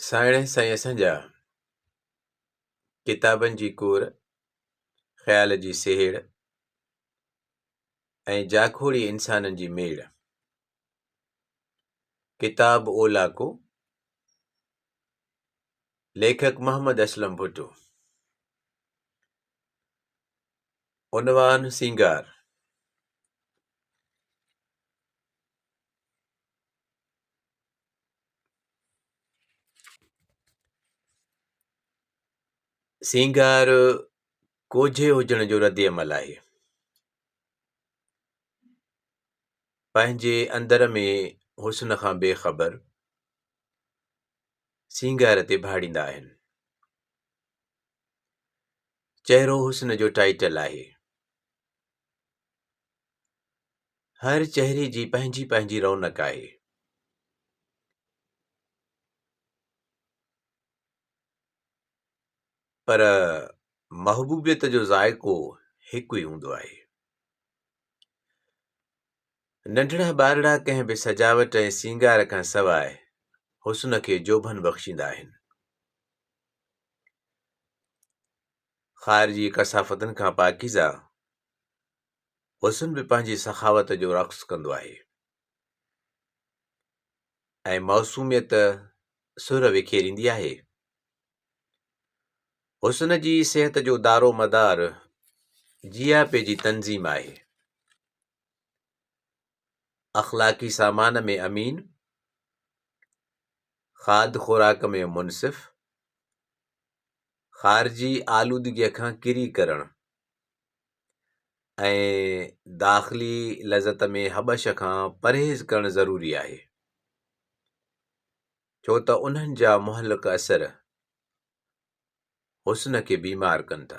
سائڻ سائين اسان جا ڪتابن جي ڪور، خيال جي سهيڙ ۽ جاکوڙي انسانن جي ميڙ. ڪتاب اولاڪو، ليکڪ محمد اسلم ڀٽو. عنوان سينگار. سينگار ڪوجهي هجڻ جو ردعمل آهي. پنهنجي اندر ۾ حسن کان بي خبر سينگار تي ڀاڙيندا آهن. چهرو حسن جو ٽائيٽل آهي. هر چهري جي پنهنجي پنهنجي رونق آهي. پر محبوبيت جو ذائقو هڪ ئي هوندو آهي. ننڍڙا ٻارڙا ڪنهن به سجاوٽ ۽ سينگار کان سواء حسن کي جوڀن بخشيندا آهن. خارجي ڪثافتن کان پاڪيزه حسن به پنهنجي سخاوت جو رقص ڪندو آهي ۽ معصوميت سر وکيريندي آهي. حسن جي صحت جو دارو مدار جياپي جي تنظيم آهي. اخلاقي سامان ۾ امين، کاڌ خوراڪ ۾ منصف، خارجي آلودگيء کان ڪري ڪرڻ ۽ داخلي لذت ۾ هٻش کان پرهيز ڪرڻ ضروري آهي، ڇو ته انهن جا مهلڪ اثر حسن کي بيمار ڪن ٿا.